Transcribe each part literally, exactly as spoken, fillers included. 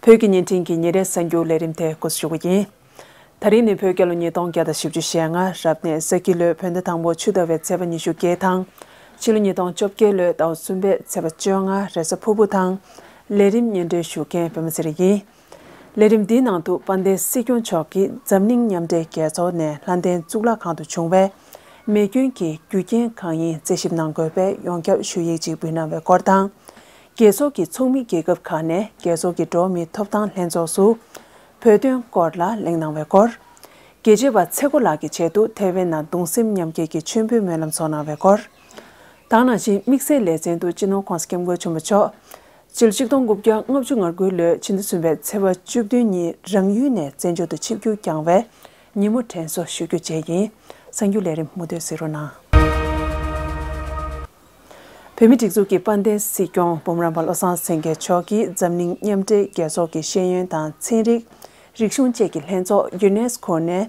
བོད་ཀྱི་བརྙན་འཕྲིན་གྱི་ཉིན་རེའི་གསར་འགྱུར་ལས་རིམ་དེ་འགོ་འཛུགས་ཞུ་གི་ཡིན། ད་རིང་ནི་བོད་རྒྱལ་ལོ་ཉིས་སྟོང་བརྒྱ་དང་བཞི་བཅུ་ཞེ་ལྔ་རབ་གནས་ས་ཁྱི་ལོའི་བོད་ཟླ་དང་པོ་ཆུ་ཟླ་བའི་ཚེས་པ་ཉི་ཤུ་བརྒྱད་དང་། ཕྱི་ལོ་ཉིས་སྟོང་བཅོ་བརྒྱད་ལོའི་ཟླ་བ་གསུམ་པའི་ཚེས་པ་བཅོ་ལྔ་རེས་གཟའ་ཕུར་བུ་དང་། ལས་རིམ་སྙན་སྒྲོན་ཞུ་མཁན་པད་མ་ཚེ་རིང་ཡིན། ལས་རིམ་འདིའི་ནང་དུ་དཔལ་ལྡན་སྲིད་སྐྱོང་མཆོག་གིས་འཛམ་གླིང་མཉམ་འབྲེལ་རྒྱལ་ཚོགས་ནས་ལྷ་ལྡན་གཙུག་ལག་ཁང་དུ་བྱུང་བའི་མེ་སྐྱོན་གྱི་རྒྱུ་རྐྱེན་གང་ཡིན་རྩད་ཞིབ་གནང་དགོས་པའི་ཡོངས་ཁྱབ་ཞུ་ཡིག་ཅིག་འབུལ་གནང་བའི་སྐོར་དང་། རྒྱལ་ཚོགས་ཀྱི་ཚོགས་མི་རྒྱལ་ཁབ་ཁག་ནས་རྒྱལ་ཚོགས་ཀྱི་འགྲོ་བ་མིའི་ཐོབ་ཐང་ལྷན་ཚོགས་སུ་བོད་དོན་སྐོར་ལ་གླེང་གནང་བའི་སྐོར། རྒྱལ་གཅེས་པ་ཚེ་མགོ་ལགས་ཀྱི་ཆེད་དུ་ཐེ་ཝན་ནང་གདུང་སེམས་མཉམ་སྐྱེད་ཀྱི་མཆོད་འབུལ་སྨོན་ལམ་ཚོགས་གནང་བའི་སྐོར། ད་ག་ནང་བཞིན་དམིགས་བསལ་ལེ་ཚན་དུ་སྤྱི་ནོར་༧གོང་ས་༧སྐྱབས་མགོན་ཆེན་པོ་མཆོག་སྤྱི་ལོ་ཆིག་སྟོང་དགུ་བརྒྱ་ལྔ་བཅུ་ང་དགུ་ལོའི་ཕྱི་ཟླ་གསུམ་པའི་ཚེས་པ་བཅུ་བདུན་ཉིན་རང་ཡུལ་ནས་བཙན་བྱོལ་དུ་ཆིབས་བསྒྱུར་བསྐྱངས་པའི་ཉིན་མོ་དྲན་གསོ་ཞུ་རྒྱུ་བཅས་ཡིན། གསར་འགྱུར་ལས་རིམ་མུ་མཐུད་གཟིགས་རོགས་གནང་། བོད་མིའི་སྒྲིག་འཛུགས་ཀྱི་དཔལ་ལྡན་སྲིད་སྐྱོང་སྤོམ་རམ་པ་བློ་བཟང་སེང་གེ་མཆོག་གིས་འཛམ་གླིང་མཉམ་འབྲེལ་རྒྱལ་ཚོགས་ཀྱི་ཤེས་ཡོན་དང་ཚན་རིག་རིག་གཞུང་བཅས་ཀྱི་ལྷན་ཚོགས་ཡུ་ནེ་སི་ཁོ་ནས་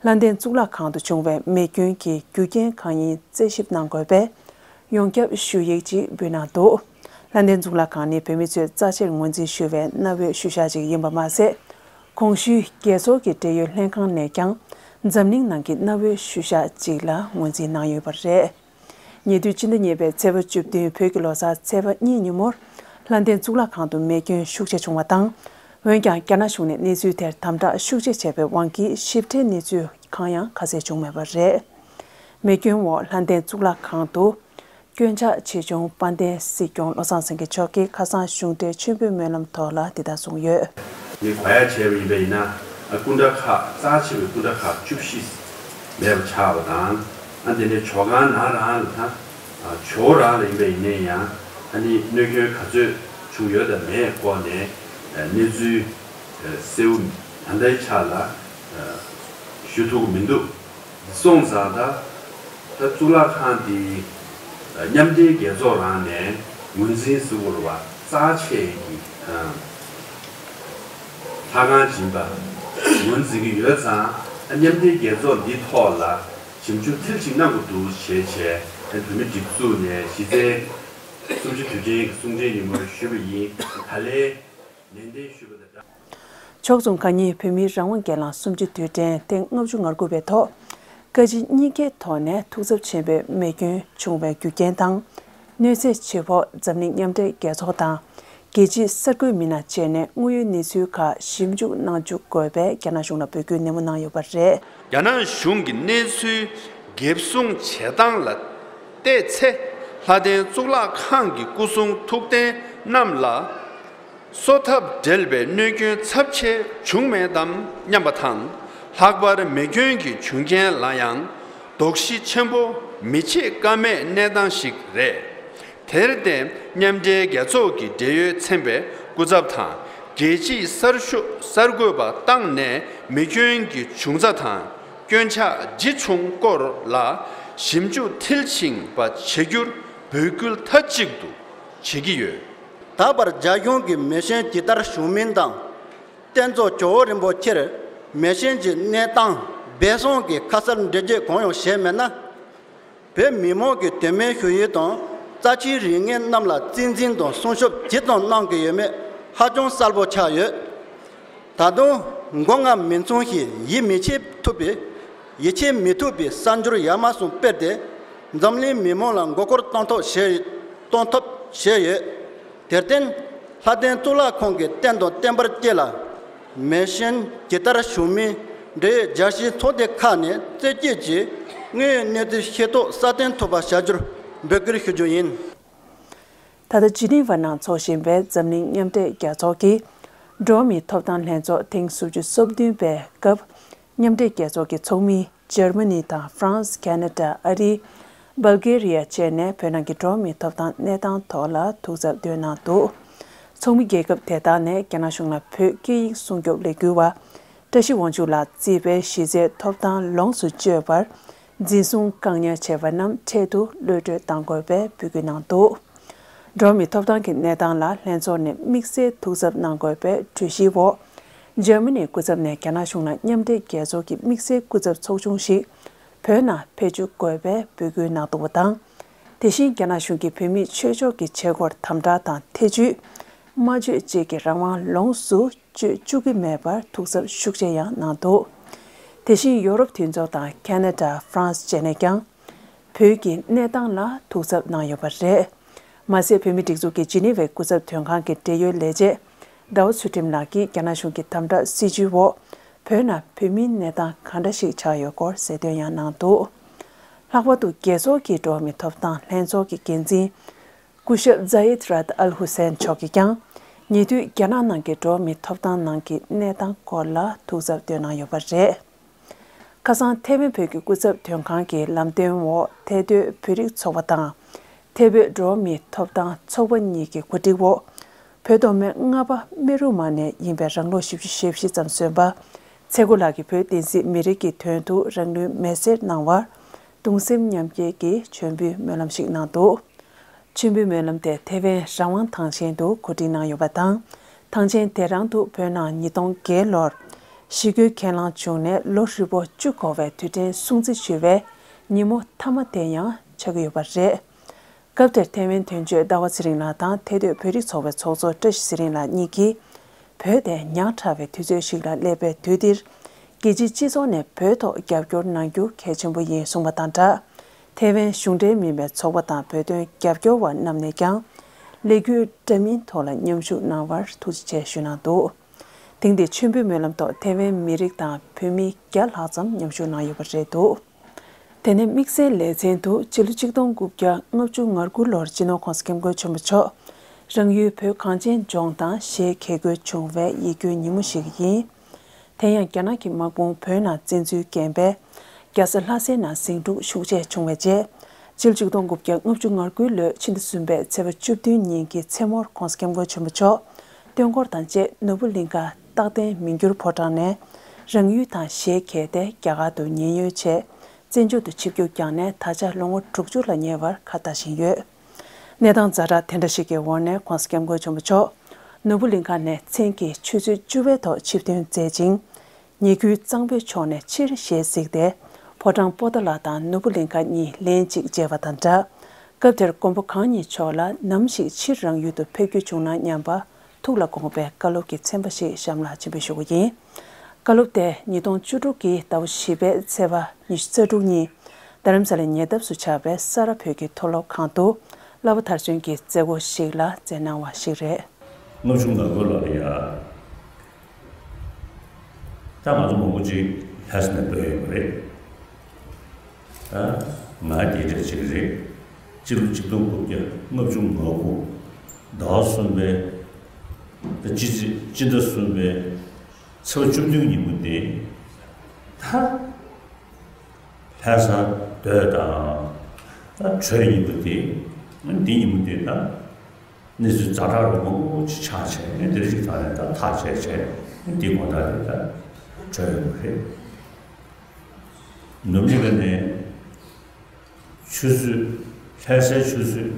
ལྷ་ལྡན་གཙུག་ལག་ཁང་དུ་བྱུང་བའི་མེ་སྐྱོན་གྱི་རྒྱུ་རྐྱེན་གང་ཡིན་རྩད་ཞིབ་གནང་དགོས་པའི་ཡོངས་ཁྱབ་ཞུ་ཡིག་ཅིག་འབུལ་གནང་འདུག་ལྷ་ལྡན་གཙུག་ལག་ཁང་ནི་བོད་མི་ཚོས་རྩ་ཆེར་ངོས་འཛིན་ཞུ་བའི་གནའ་བོའི་ཤུལ་བཞག་ཅིག་ཡིན་པ་མ་ཟད། གོང་ཞུས་རྒྱལ་ཚོགས་ཀྱི་འབྲེལ་ཡོད་ལྷན་ཁང་ནས་ཀྱང་འཛམ་གླིང་ནང་གི་གནའ་བོའི་ཤུལ་བཞག་ཅིག་ལ་ངོས་འཛིན་གནང་ཡོད་པ་རེད། ཉེ་དུས་སྤྱི་ཟླ་གཉིས་པའི་ཚེས་པ་བཅུ་བདུན་བོད་ཀྱི་ལོ་གསར་ཚེས་པ་གཉིས་ཉིན་མོར་ལྷ་ལྡན་གཙུག་ལག་ཁང་དུ་མེ་སྐྱོན་ཤུགས་ཆེ་བྱུང་བ་དང་། འོན་ཀྱང་རྒྱ་ནག་གཞུང་ནས་གནས་ཚུལ་དེར་དམ་དྲག་ཤུགས་ཆེ་བྱས་པའི་དབང་གིས་ཞིབ་ཕྲའི་གནས་ཚུལ་གང་ཡང་ཁ་གསལ་བྱུང་མེད་པ་རེད། མེ་སྐྱོན་འོག་ལྷ་ལྡན་གཙུག་ལག་ཁང་དུ་སྐྱོན་ཆག་ཆེ་ཆུང་དཔལ་ལྡན་སྲིད་སྐྱོང་བློ་བཟང་སེང་གེ་མཆོག་གིས་ཁ་སང་གཞུང་འབྲེལ་མཆོད་འབུལ་སྨོན་ལམ་ཐོག་ལ་འདི་ལྟར་གསུངས་ཡོད། ངས་གོ་ཡ་བྱས་པ་ཡིན་པ་ཡིན་ན། ཨ་སྐུ་འདྲ་ཁག་རྩ་ཆེ་བའི་སྐུ་འདྲ་ཁག་བཅུ་བཞི་མེད་པ་ཆགས་པ་དང་། ཨ་དེ་ནས་ཇོ་ཁང་ནང་རང་ལ་ད་ཇོ་བོ་རང་ལ་ཡིན་པ་ཡིན་ནའི་ཡང་ཨ་ནི་གནོད་སྐྱོན་ག་ཚོད་བྱུང་ཡོད་དམ་མེད་སྐོར་ནས་གནས་ཚུལ་གསལ་བོ་ད་ལྟའི་ཆ་ལ་ཞུ་ཐུབ་ཀྱི་མི་འདུག་སོང་ཙང་ད་ད་གཙུག་ལག་ཁང་འདི་མཉམ་འབྲེལ་རྒྱལ་ཚོགས་རང་ནས་ངོས་འཛིན་ཟེར་དགོས་རེད་བ། རྩ་ཆེ་གི་ལྷ་ཁང་སྦྱིན་པ་ངོས་འཛིན་གྱི་ཡོད་ཙང་། མཉམ་འབྲེལ་རྒྱལ་ཚོགས་འདི་ཐོག་ལ་ཞིབ་འཇུག་མཐིལ་ཕྱིན་གནང་དགོས་འདུག་ཞེས་བྱས་བོད་མི་སྒྲིག་འཛུགས་ནས་གཞི་རྩའི་གསུམ་བཅུ་དུས་དྲན་གྱི་གསུང་འཕྲིན་ཉིན་མོར་ཞུས་པ་ཡིན། ད་ལན་ནན་ཏན་ཞུས་པ་དང་སྦྲགས། ཕྱོགས་མཚུངས་ཁ་ཉིན་བོད་མིའི་རང་དབང་སྒེར་ལངས་གསུམ་བཅུའི་དུས་དྲན་ཐེངས་ལྔ་བཅུ་ང་དགུ་པའི་ཐོག་བཀའ་སྤྱི་གཉིས་ཀའི་ཐོག་ནས་ཐུགས་འཚབ་ཆེན་པོས་མེ་སྐྱོན་བྱུང་བའི་རྒྱུ་རྐྱེན་དང་། གནོད་འཚེ་བྱེད་ཕོགས་འཛམ་གླིང་མཉམ་འབྲེལ་རྒྱལ་ཚོགས་དང་། རྒྱལ་སྤྱིའི་གསར་འགོད་མི་སྣ་བཅས་ནས་དངོས་ཡོད་གནས་ཚུལ་ཁག་ཞིབ་འཇུག་གནང་བཅུག་དགོས་པའི་རྒྱ་ནག་གཞུང་ལ་འབོད་སྐུལ་ནན་མོ་གནང་ཡོད་པ་རེད། རྒྱ་ནག་གཞུང་གི་གནས་ཚུལ་འགེབས་སྲུང་བྱེད་སྟངས་ལ་བལྟས་ཚེ། ལྷ་ལྡན་གཙུག་ལག་ཁང་གི་སྐུ་གསུང་ཐུགས་རྟེན་རྣམས་ལ། གསོ་ཐབས་བྲལ་བའི་གནོད་སྐྱོན་ཚབས་ཆེ་བྱུང་མེད་དམ་སྙམ་པ་དང་། ལྷག་པར་མེ་སྐྱོན་གྱི་བྱུང་རྐྱེན་ལ་ཡང་དོགས་གཞི་ཆེན་པོ་མི་བྱེད་ཀ་མེད་གནས་སྟངས་ཤིག་རེད། དེར་བརྟེན་མཉམ་འབྲེལ་རྒྱལ་ཚོགས་ཀྱི་འབྲེལ་ཡོད་ཚན་པའི་སྐུ་ཚབ་དང་རྒྱལ་སྤྱིའི་གསར་ཤོག་གསར་འགོད་པ་བཏང་ནས་མེ་སྐྱོན་གྱི་བྱུང་རྩ་དང་སྐྱོན་ཆག་ཇི་བྱུང་སྐོར་ལ་ཞིབ་འཇུག་མཐིལ་ཕྱིན་པ་བྱེད་རྒྱུར་འབོད་སྐུལ་མཐའ་གཅིག་ཏུ་བྱེད་ཀྱི་ཡོད། ད་བར་རྒྱ་གཞུང་གིས་མེ་ཤན་ཇི་ལྟར་བྱུང་མིན་དང་། རྟེན་གཙོ་ཇོ་བོ་རིན་པོ་ཆེར་མེ་ཤན་གྱི་གནས་སྟངས་སྦས་གསང་གི་ཁ་གསལ་འགྲེལ་བརྗོད་གང་ཡང་བྱས་མེད་ན། བོད་མི་མང་གིས་དོན་མེད་ཞུ་ཡིག་དང་རྩ་ཆེའི་རིགས་ངན་རྣམས་ལ་གཅེས་འཛིན་དང་སྲུང་སྐྱོབ་ཇི་ཙམ་གནང་གི་ཡོད་མེད་ཧ་ཅང་གསལ་པོ་ཆགས་ཡོད། ད་དུང་མགོ་རྔ་མི་མཚུངས་ཤིང་ཡིད་མི་ཆེས་ཐུབ་པའི་ཡིད་ཆེས་མི་ཐུབ་པའི་གསར་འགྱུར་ཡ་མ་ཟུང་སྤེལ་ཏེ་འཛམ་གླིང་མི་མང་ལ་མགོ་སྐོར་གཏོང་ཐབས་བྱས་གཏོང་ཐབས་བྱས་ཡོད། དེར་བརྟེན་ལྷ་ལྡན་གཙུག་ལག་ཁང་གི་རྟེན་དང་བརྟེན་པར་བཅས་ལ་མེ་ཤན་ཇི་ལྟར་བྱུང་མིན་འབྲེལ་ཡོད་རྒྱལ་སྤྱིའི་ཚོགས་སྡེ་ཁག་ནས་རྩད་གཅོད་ཀྱིས་དངོས་ཡོད་གནས་ཚུལ་ཤེས་རྟོགས་སྲ་བརྟན་ཐུབ་པ་བྱ་རྒྱུར་འབོད་སྐུལ་ཞུ་རྒྱུ་ཡིན། ད་ལྟ་ཇི་ནི་ཝ་ནང་འཚོགས་བཞིན་པའི་འཛམ་གླིང་མཉམ་འབྲེལ་རྒྱལ་ཚོགས་ཀྱི་འགྲོ་བ་མིའི་ཐོབ་ཐང་ལྷན་ཚོགས་ཐེངས་སུམ་ཅུ་སོ་བདུན་པའི་སྐབས་མཉམ་འབྲེལ་རྒྱལ་ཚོགས་ཀྱི་ཚོགས་མི་འཇར་མ་ནི་དང་ཧྥ་རན་སི། ཁ་ན་ཌ། ཨ་རི། སྦལ་གྷེ་རི་ཡ་བཅས་ནས་བོད་ནང་གི་འགྲོ་བ་མིའི་ཐོབ་ཐང་གནས་སྟངས་ཐོག་ལ་ཐུགས་འཚབ་འདོན་གནང་འདུག་ཚོགས་མི་རྒྱལ་ཁབ་དེ་དག་ནས་རྒྱ་ནག་གཞུང་ལ་བོད་སྐད་ཡིག་སྲུང་སྐྱོབ་ལས་འགུལ་བ་བཀྲ་ཤིས་དབང་ཕྱུག་ལགས་གཙོས་པའི་གཞི་རྩའི་ཐོབ་ཐང་ལོངས་སུ་སྤྱོད་པར་འཛིན་བཟུང་བཀག་ཉར་བྱས་པ་རྣམས་འཕྲལ་དུ་གློད་གྲོལ་གཏང་དགོས་པའི་འབོད་སྐུལ་གནང་འདུག་འགྲོ་བ་མིའི་ཐོབ་ཐང་གི་གནས་སྟངས་ལ་ལྷན་ཚོགས་ནས་དམིགས་བསལ་ཐུགས་འཚབ་གནང་དགོས་པའི་གྲོས་གཞིའི་འོག་འཇར་མ་ནིའི་སྐུ་ཚབ་ནས་རྒྱ་ནག་གཞུང་ལ་མཉམ་འབྲེལ་རྒྱལ་ཚོགས་ཀྱི་དམིགས་བསལ་སྐུ་ཚབ་ཚོགས་ཆུང་ཞིག་བོད་ནང་ཕེབས་བཅུག་དགོས་པའི་འབོད་སྐུལ་གནང་འདུག་པ་དང་། དེ་བཞིན་རྒྱ་ནག་གཞུང་གིས་བོད་མིའི་ཆོས་ཕྱོགས་ཀྱི་བྱེད་སྒོར་དམ་དྲག་དང་ཐེ་ཇུས། སྨྲ་བརྗོད་བཅས་ཀྱི་རང་དབང་ལོངས་སུ་སྤྱོད་བཅུག་གི་མེད་པར་ཐུགས་འཚབ་ཤུགས་ཆེ་ཡང་གནང་འདུག་དེ་བཞིན་ཡོ་རོབ་མཐུན་ཚོགས་དང་ཁ་ན་ཌ། ཧྥ་རན་སི་བཅས་ནས་ཀྱང་བོད་ཀྱི་གནས་སྟངས་ལ་ཐུགས་འཚབ་གནང་ཡོད་པ་རེད། མ་ཟད་བོད་མིའི་སྒྲིག་འཛུགས་ཀྱི་ཇི་ནི་ཝའི་སྐུ་ཚབ་དོན་ཁང་གི་འབྲེལ་ཡོད་ལས་བྱེད་ཟླ་བ་ཚུལ་ཁྲིམས་ལགས་ཀྱིས་རྒྱ་ནག་གཞུང་གི་དམ་དྲག་སྲིད་བྱུས་འོག་བོད་ནང་བོད་མིའི་གནས་སྟངས་ག་འདྲ་ཞིག་ཆགས་ཡོད་སྐོར་གསལ་སྟོན་ཡང་གནང་འདུག་ལྷག་པར་དུ་རྒྱལ་ཚོགས་ཀྱི་འགྲོ་བ་མིའི་ཐོབ་ཐང་ལྷན་ཚོགས་ཀྱི་འགན་འཛིན་སྐུ་ཞབས་ཛ་ཡེད་རཱད་ཨལ་ཧུ་སན་མཆོག་གིས་ཀྱང་ཉེ་དུས་རྒྱ་ནག་ནང་གི་འགྲོ་བ་མིའི་ཐོབ་ཐང་ནང་གི་གནས་སྟངས་སྐོར་ལ་ཐུགས་འཚབ་བཏོན་གནང་ཡོད་པ་རེད། ཁ་སང་ཐེ་ཝན་བོད་ཀྱི་སྐུ་ཚབ་དོན་ཁང་གི་ལམ་སྟོན་འོག་ཐེ་སྡོད་བོད་རིགས་ཚོགས་པ་དང་། ཐེ་བོད་འགྲོ་བ་མིའི་ཐོབ་ཐང་ཚོགས་པ་གཉིས་ཀྱི་གོ་སྒྲིག་འོག་བོད་མདོ་སྨད་རྔ་པ་སྨད་རུ་མ་ནས་ཡིན་པའི་རང་ལོ་བཞི་བཅུ་ཞེ་བཞི་ཙམ་སོན་པ་ཚེ་རྒོ་ལགས་ཀྱིས་བོད་བསྟན་སྲིད་མི་རིགས་ཀྱི་དོན་དུ་རང་ལུས་མེར་སྲེག་གནང་བར་གདུང་སེམས་མཉམ་སྐྱེད་ཀྱི་མཆོད་འབུལ་སྨོན་ལམ་ཞིག་གནང་འདུག་མཆོད་འབུལ་སྨོན་ལམ་དེ་ཐེ་ཝན་རང་དབང་ཐང་ཆེན་དུ་གོ་སྒྲིག་གནང་ཡོད་པ་དང་། ཐང་ཆེན་དེ་རང་དུ་བོད་ནང་ཉིས་སྟོང་བརྒྱད་ལོར་ཞི་རྒོལ་ཁས་བླངས་བྱུང་ནས་ལོ་ཧྲིལ་པོ་བཅུ་འཁོར་བའི་དུས་དྲན་སྲུང་བརྩི་ཞུ་བའི་ཉིན་མོ་མཐའ་མ་དེ་ཡང་ཆགས་ཀྱི་ཡོད་པ་རེད། སྐབས་དེར་ཐེ་ཝན་དོན་གཅོད་ཟླ་བ་ཚེ་རིང་ལགས་དང་ཐེ་སྡོད་བོད་རིགས་ཚོགས་པའི་ཚོགས་གཙོ་བཀྲ་ཤིས་ཚེ་རིང་ལགས་གཉིས་ཀྱིས། བོད་དེ་ཉག་ཕྲ་བའི་དུས་ཚོད་ཞིག་ལ་སླེབས་པའི་དུས་འདིར། རྒྱལ་སྤྱིའི་སྤྱི་ཚོགས་ནས་བོད་ཐོག་རྒྱབ་སྐྱོར་གནང་རྒྱུ་གལ་ཆེན་པོ་ཡིན་གསུངས་པ་དང་སྦྲགས། ཐེ་ཝན་གཞུང་འབྲེལ་མིན་པའི་ཚོགས་པ་དང་བོད་དོན་རྒྱབ་སྐྱོར་བ་རྣམས་ནས་ཀྱང་ལས་འགུལ་འདྲ་མིན་ཐོག་ལ་མཉམ་ཞུགས་གནང་བར་ཐུགས་རྗེ་ཆེ་ཞུས་གནང་འདུག་ཐེངས་འདིའི་མཆོད་འབུལ་སྨོན་ལམ་ཐོག་ཐེ་ཝན་མི་རིགས་དང་བོད་མི་བརྒྱ་ལྷག་ཙམ་མཉམ་ཞུགས་གནང་ཡོད་པ་རེད་འདུག་དེ་ནས་དམིགས་བསལ་ལེ་ཚན་དུ་ཕྱི་ལོ་ཆིག་སྟོང་དགུ་བརྒྱ་ལྔ་བཅུ་ང་དགུ་ལོར་སྤྱི་ནོར་༸གོང་ས་༸སྐྱབས་མགོན་ཆེན་པོ་མཆོག་རང་ཡུལ་བོད་གངས་ཅན་ལྗོངས་དང་ཞལ་གྱེས་དགོས་བྱུང་བའི་ཡིད་སྐྱོའི་ཉིན་མོ་ཞིག་ཡིན། དེ་ཡང་རྒྱ་ནག་གི་དམག་དཔུང་བོད་ནང་བཙན་འཛུལ་རྐྱེན་པས་རྒྱལ་ས་ལྷ་སའི་ནང་ཟིང་འཁྲུག་ཤུགས་ཆེ་བྱུང་བའི་རྗེས། ཕྱི་ལོ་ཆིག་སྟོང་དགུ་བརྒྱ་ལྔ་བཅུ་ང་དགུ་ལོའི་ཕྱི་ཟླ་གསུམ་པའི་ཚེས་པ་བཅུ་བདུན་ཉིན་གྱི་མཚན་མོར་༸གོང་ས་༸སྐྱབས་མགོན་ཆེན་པོ་མཆོག་སྟོན་འཁོར་དང་བཅས་ནོར་བུ་གླིང་ཁ་རྟག་བརྟན་མི་འགྱུར་ཕོ་བྲང་ནས་རང་ཡུལ་དང་ཞལ་གྱེས་ཏེ་རྒྱ་གར་དུ་ཉེན་གཡོལ་ཆེད་བཙན་བྱོལ་དུ་ཆིབས་བསྒྱུར་བསྐྱངས་ནས་ད་ཆ་ལོ་ངོ་དྲུག་ཅུ་ལ་ཉེ་བར་ཁ་བཏགས་བཞིན་ཡོད། གནས་སྟངས་ཛ་དྲག་དེ་འདྲ་ཞིག་གི་འོག་ནས་༸གོང་ས་༸སྐྱབས་མགོན་ཆེན་པོ་མཆོག་ནོར་བུ་གླིང་ཁ་ནས་མཚན་གྱི་ཆུ་ཚོད་བཅུ་པའི་ཐོག་ཆིབས་ཐོན་མཛད་ཅིང་། ཉེ་ཁུལ་གཙང་པོའི་ཕྱོགས་ནས་ཕྱིར་ཞལ་གཟིགས་ཏེ། ཕོ་བྲང་པོ་ཏཱ་ལ་དང་ནོར་བུ་གླིང་ཁ་གཉིས་ལན་གཅིག་མཇལ་བ་དང་སྦྲགས། སྐབས་དེར་མགོན་པོ་གང་ཉིད་མཆོག་ལ་ནམ་ཞིག་ཕྱིར་རང་ཡུལ་དུ་ཕེབས་རྒྱུ་བྱུང་ན་སྙམ་པ་ཐུགས་ལ་དགོངས་པའི་བཀའ་སློབ་ཀྱི་ཚན་པ་ཞིག་གཤམ་ལ་སྤྱན་འབུལ་ཞུ་རྒྱུ་ཡིན། བཀའ་སློབ་དེ་ཉིས་སྟོང་བཅུ་དྲུག་གི་ཟླ་བ་བཞི་པའི་ཚེས་པ་ཉི་ཤུ་རྩ་དྲུག་ཉིན། རྡ་རམ་ས་ལའི་ཉེ་འདབས་སུ་ཆགས་པའི་ས་རཱ་བོད་ཀྱི་མཐོ་སློབ་ཁང་དུ་བསླབ་པ་མཐར་སོན་གྱི་མཛད་སྒོ་ཞིག་ལ་མཛད་གནང་བ་ཞིག་རེད། ལྔ་བཅུ་ང་དགུ་ལོ་ལ་ཡ། ད་ང་ཚོ་མང་པོ་ཅིག་ལྷ་ས་ནས་འགྲོ་ཡོད་པ་རེད། ད་ང་དེ་འདྲ་ཅིག་རེད། སྤྱི་ལོ་ཆིག་སྟོང་དགུ་བརྒྱ་ལྔ་བཅུ་ང་དགུ་ཟླ་བ་གསུམ་པའི་ད་སྤྱི་ཚེས་སྤྱི་ཟླ་གསུམ་པའི་ཚེས་པ་བཅུ་བདུན་ཉིན་མོ་དེ་ད་ལྷ་ས་སྡོད་དང་ད་བྲོས་ཉིན་མོ་དེ་འདི་ཉིན་མོ་དེ་ད། གནས་ཚུལ་ཛ་དྲག་རུ་མང་པོ་ཅིག་ཆགས་བྱས་ནས་དེ་རིང་ད་ནས་ད་ཐག་བཅད་བྱས་འདི་དགོང་དག་དེ་ད་གྲོལ་ཡོང་གི་རེད། ནུབ་གླིང་ཁ་ནས་ཆུ་ཚོད་ལྷ་སའི་ཆུ་ཚོད་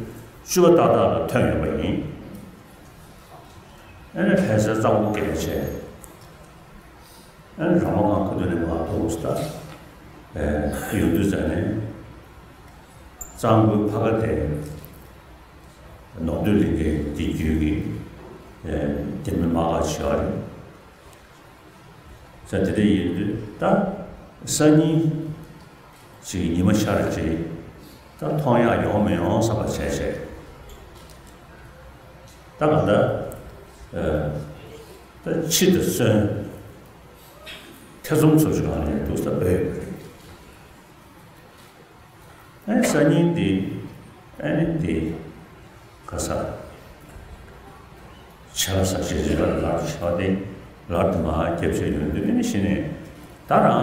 བཅུ་པ་ཏག་ཏག་ལ་ཐོན་ཡོད་པ་ཡིན། ཨ་ནི་ལྷ་སའི་གཙང་པོ་བརྒལ་བྱས། ཨ་ནི་ར་མ་ཁང་ཁ་ཐུག་ནས་མར་ཐོན་སོང་ད། ཨེ་ཡོང་དུས་ཙ་ནས་གཙང་པོའི་ཕ་ག་དེ་ནོར་སྟོད་གླིང་གའི་དེ་བརྒྱུད་ཀྱི་ཨེ་རྒྱ་མི་དམག་སྒར་ཞིག་ཡོད་རེད། ཙ་དེ་འདྲ་ཡིན་དུས་ད་སང་ཉིན་ཅིག་ཉི་མ་ཤར་རྗེས་ད་མཐོང་ཡག་ཡོང་མི་ཡོང་བསམ་པ་བྱས་བྱས། ད་ག་ད་ཨེ་ད་ཕྱི་དང་གསོན། ཐེ་ཚོམ་ཚོར་ཞིག་ལངས་ནས་འདུག་ས་བོད་ཡོད་པ་རེད། ཨ་ནི་སང་ཉིན་དེ་ཨ་ནི་དེ་ག་ས་ཆ་ལ་ས་ཞེ་ཞེ་ལ་ལར་ཆ་དེ་ལར་དུ་མ་རྒྱབ་བྱས་ཡོང་དུས་ཨ་ནི་གཞི་ནས་ད་རང་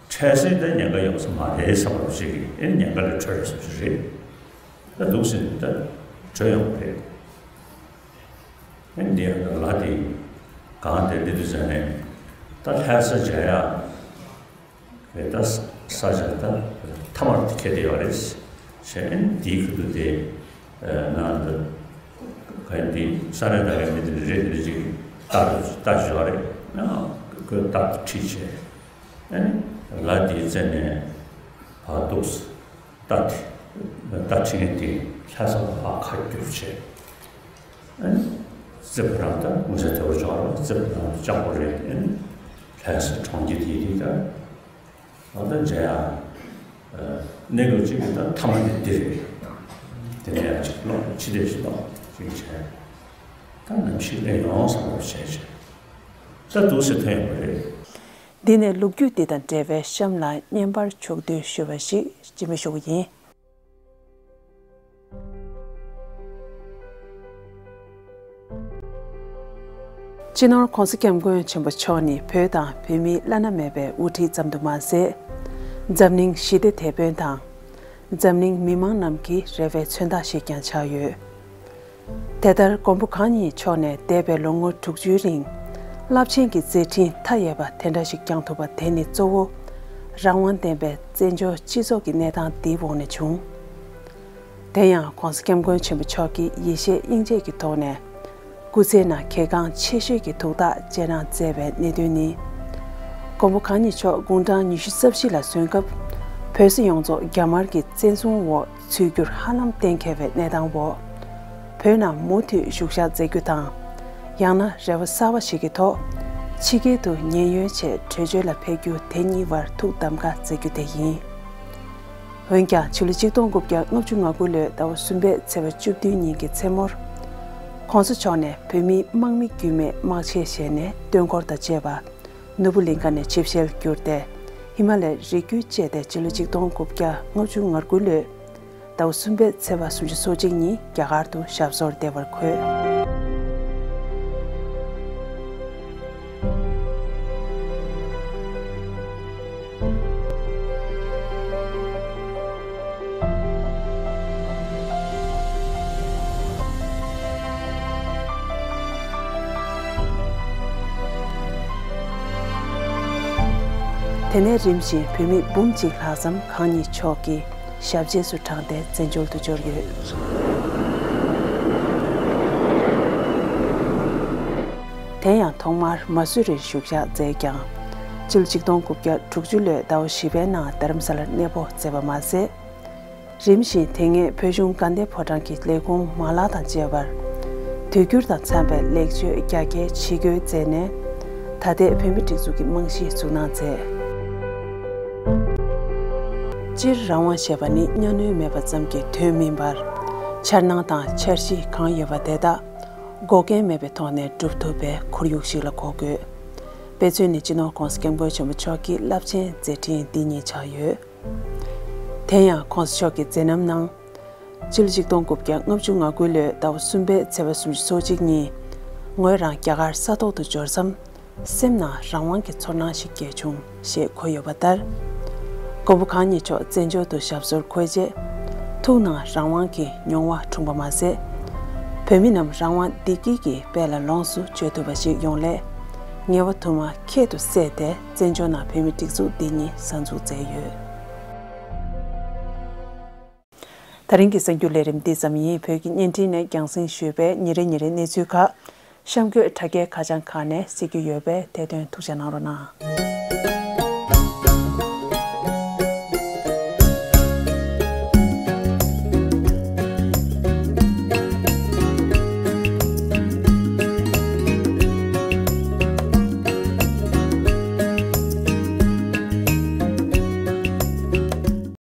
འཕྲལ་སེང་ད་ཉེན་ཁ་ཡོང་ས་མ་རེད་བསམ་པ་ཞིག་གིས་ཨ་ནི་ཉེན་ཁ་ལས་གྲོལ་བསམ་ཞིག་རེད། ད་འདུག་ཟེར་ནས་ད་གྲོལ་ཡོང་བ་རེད། ཨེ་འདི་ཡང་ལ་དེ་གང་དེ་འདི་དུ་ཟེར་ནས་ད་ལྷ་ས་མཇལ་ཡག་རེད། ད་ས་ཆ་ད་ཐ་མར་དེ་ཁེལ་བསྡད་ཡོད་རེད་ཟེར། ཨེ་འདིའི་ཁུལ་དུ་དེ་ནང་དུ་ག་ཡིན་འདི་ས་ར་ད་ག་མི་དེ་རེད་འདི་ཅིག་ལྟ་ལྟ་ཞུ་བ་རེད། ཁོས་ལྟ་ཁྲིད་བྱས། ཨེ་ལ་དེའི་རྩེ་ནས་བར་འདུག་ས། རྟ་དེ། རྟ་ཁྲིད་མཁན་དེ་ལྷ་ས་ལ་ཕར་ཁ་བསྒྱུར་བྱས། ཨ་ནི། རྩེ་ཕོ་བྲང་དང་མི་ཚེ་དེ་བོ་ཅོག་ར་རྩེ་ཕོ་བྲང་དུ་ལྕགས་པོ་རེད། ལྷ་ས་གྲོང་ཁྱེར་དེ་དེ་དང་ད་མཇལ་ཡ་གནས་སྐབས་གཅིག་གི་ད་མཐའ་མ་དེ་འདི་རེད། དེ་ནས་ཡང་གཅིག་ལོག་ཕྱི་བལྟས་ཤིག་ལོག་ཅིག་བྱས། ད་ནམ་ཞིག་སླེབས་ཡོང་བསམ་པ་བྱས་བྱས། ད་འདུག་སེ་ཐོན་ཡོང་བ་རེད། འདི་ནས་ལོ་རྒྱུས་འདི་དང་འབྲེལ་བའི་གཤམ་ལ་བརྙན་པར་ཕྱོགས་བསྡུས་ཞུ་བ་ཞིག་སྤྱན་འབུལ་ཞུ་གི་ཡིན། སྤྱི་ནོར་༸གོང་ས་༸སྐྱབས་མགོན་ཆེན་པོ་མཆོག་ནི་བོད་དང་བོད་མིའི་བླ་ན་མེད་པའི་དབུ་ཁྲིད་ཙམ་དུ་མ་ཟད། འཛམ་གླིང་ཞི་བདེ་དེད་དཔོན་དང་། འཛམ་གླིང་མི་མང་རྣམས་ཀྱི་རེ་བའི་མཚོན་རྟགས་ཤིག་ཀྱང་ཆགས་ཡོད། དེ་ལྟར་མགོན་པོ་གང་ཉིད་མཆོག་ནས་འདས་པའི་ལོ་ངོ་དྲུག་ཅུའི་རིང་། རླབས་ཆེན་གྱི་མཛད་འཕྲིན་མཐའ་ཡས་པ་དེ་འདྲ་ཞིག་བསྐྱངས་ཐུབ་པ་དེ་ནི་གཙོ་བོ། རང་དབང་ལྡན་པའི་བཙན་བྱོལ་སྤྱི་ཚོགས་ཀྱི་གནས་སྟངས་འདིའི་འོག་ནས་བྱུང་། དེ་ཡང་༸གོང་ས་༸སྐྱབས་མགོན་ཆེན་པོ་མཆོག་གིས་ཡེ་ཤེས་དབྱིངས་དཔྱད་ཀྱི་ཐོག་ནས། སྐུ་ཚེའི་ནང་གལ་འགངས་ཆེ་ཤོས་ཀྱི་ཐུགས་ཐག་བཅད་གནང་མཛད་པའི་གནད་དོན་ནི། མགོན་པོ་གང་ཉིད་མཆོག་དགུང་གྲངས་ཉི་ཤུ་རྩ་བཞི་ལ་སོན་སྐབས། བོད་སོག་ཡོངས་རྫོགས་རྒྱ་དམར་གྱི་བཙན་བཟུང་འོག་ཚུད་རྒྱུར་ཧ་ལམ་གཏན་འཁེལ་བའི་གནས་སྟངས་འོག་བོད་ནང་མུ་མཐུད་བཞུགས་ཞག་མཛད་རྒྱུ་དང་། ཡང་ན་རེ་བ་གསར་བ་ཞིག་གི་ཐོག་ཕྱི་རྒྱལ་དུ་ཉེན་གཡོལ་ཆེད་བྲོས་བྱོལ་ལ་ཕེབས་རྒྱུ་དེ་གཉིས་བར་ཐུགས་གདམ་ག་མཛད་རྒྱུ་དེ་ཡིན། འོན་ཀྱང་ཕྱི་ལོ་ཆིག་སྟོང་དགུ་བརྒྱ་ལྔ་བཅུ་ང་དགུ་ལོའི་ཟླ་བ་གསུམ་པའི་ཚེས་པ་བཅུ་བདུན་ཉིན་གྱི་མཚན་མོར། ༸གོང་ས་མཆོག་ནས་བོད་མིའི་དམག་མི་དཀྱུས་མའི་དམག་ཆས་བཞེས་ནས་སྟོན་འཁོར་དང་བཅས་པ། ནོར་བུ་གླིང་ཁ་ནས་ཆིབས་ཞལ་བསྒྱུར་ཏེ། ཧི་མ་ལའི་རི་རྒྱུད་བཅད་དེ་ཕྱི་ལོ་ཆིག་སྟོང་དགུ་བརྒྱ་ལྔ་བཅུ་ང་དགུ་ལོའི་ཟླ་བ་གསུམ་པའི་ཚེས་པ་སུམ་ཅུ་སོ་གཅིག་ཉིན་རྒྱ་གར་དུ་ཞབས་སོར་བདེ་བར་འཁོད། དེ་ནས་རིམ་བཞིན་བོད་མི་འབུམ་གཅིག་ལྷག་ཙམ་གང་ཉིད་མཆོག་གི་ཞབས་རྗེས་སུ་འབྲངས་ཏེ་བཙན་བྱོལ་དུ་འབྱོར་ཡོད། དེ་ཡང་ཐོག་མར་མ་སུ་རིར་བཞུགས་ཞག་མཛད་ཀྱང་། ཕྱི་ལོ་ཆིག་སྟོང་དགུ་བརྒྱ་དྲུག་ཅུ་ལོའི་ཟླ་བ་བཞི་པའི་ནང་རྡ་རམ་ས་ལར་གནས་སྤོ་མཛད་པ་མ་ཟད། རིམ་བཞིན་དེ་སྔའི་བོད་གཞུང་དགའ་ལྡན་ཕོ་བྲང་གི་ལས་ཁུངས་མ་ལག་དང་བཅས་པར། དུས་འགྱུར་དང་འཚམས་པའི་ལེགས་བཅོས་རྒྱ་སྐྱེད་ཇི་དགོས་མཛད་ནས། ད་ལྟའི་བོད་མིའི་སྒྲིག་འཛུགས་ཀྱི་རྨང་གཞི་བཙུགས་གནང་མཛད། སྤྱིར་རང་དབང་ཞེས་པ་ནི་གཉའ་གནོན་མེད་པ་ཙམ་གྱི་དོན་མིན་པར། འཆར་སྣང་དང་འཆར་གཞི་གང་ཡོད་པ་དེ་དག་འགོག་རྐྱེན་མེད་པའི་ཐོག་ནས་སྒྲུབ་ཐུབ་པའི་ཁོར་ཡུག་ཞིག་ལ་གོ་དགོས། དཔེ་མཚོན་ནི་སྤྱི་ནོར་༸གོང་ས་༸སྐྱབས་མགོན་ཆེན་པོ་མཆོག་གི་རླབས་ཆེན་མཛད་འཕྲིན་འདི་ཉིད་ཆགས་ཡོད། དེ་ཡང་༸གོང་ས་མཆོག་གི་མཛད་རྣམ་ནང་། ཕྱི་ལོ་ཆིག་སྟོང་དགུ་བརྒྱ་ལྔ་བཅུ་ང་དགུ་ལོའི་ཟླ་བ་གསུམ་པའི་ཚེས་པ་སུམ་ཅུ་སོ་གཅིག་ཉིན། ངོས་རང་རྒྱ་གར་ས་ཐོག་ཏུ་འབྱོར་མཚམས། སེམས་ནང་རང་དབང་གི་ཚོར་སྣང་ཞིག་སྐྱེས་བྱུང་ཞེས་འཁོད་ཡོད་པ་ལྟར། མགོན་པོ་གང་ཉིད་མཆོག་བཙན་བྱོལ་དུ་ཞབས་སོར་འཁོད་རྗེས། ཐུགས་ནང་རང་དབང་གི་མྱོང་བ་འཁྲུངས་པ་མ་ཟད། བོད་མི་རྣམས་རང་དབང་བདེ་སྐྱིད་ཀྱི་དཔལ་ལ་ལོངས་སུ་སྤྱོད་ཐུབ་པ་ཞིག་ཡོང་སླད། ངལ་བ་དུ་མ་ཁྱད་དུ་བསད་དེ་བཙན་བྱོལ་ནང་བོད་མིའི་སྒྲིག་འཛུགས་འདི་ཉིད་གསར་འཛུགས་མཛད་ཡོད། ད་རིང་གི་གསར་འགྱུར་ལས་རིམ་འདི་ཙམ་ཡིན། བོད་ཀྱི་བརྙན་འཕྲིན་ནས་རྒྱང་སྲིང་ཞུས་པའི་ཉིན་རེ་ཉིན་རེའི་གནས་ཚུལ་ཁག་གཤམ་འཁོད་དྲ་རྒྱའི་ཁ་བྱང་ཁག་ནས་གཟིགས་རྒྱུ་ཡོད་པས་དེ་དོན་ཐུགས་ཆ་གནང་རོགས་གནང་།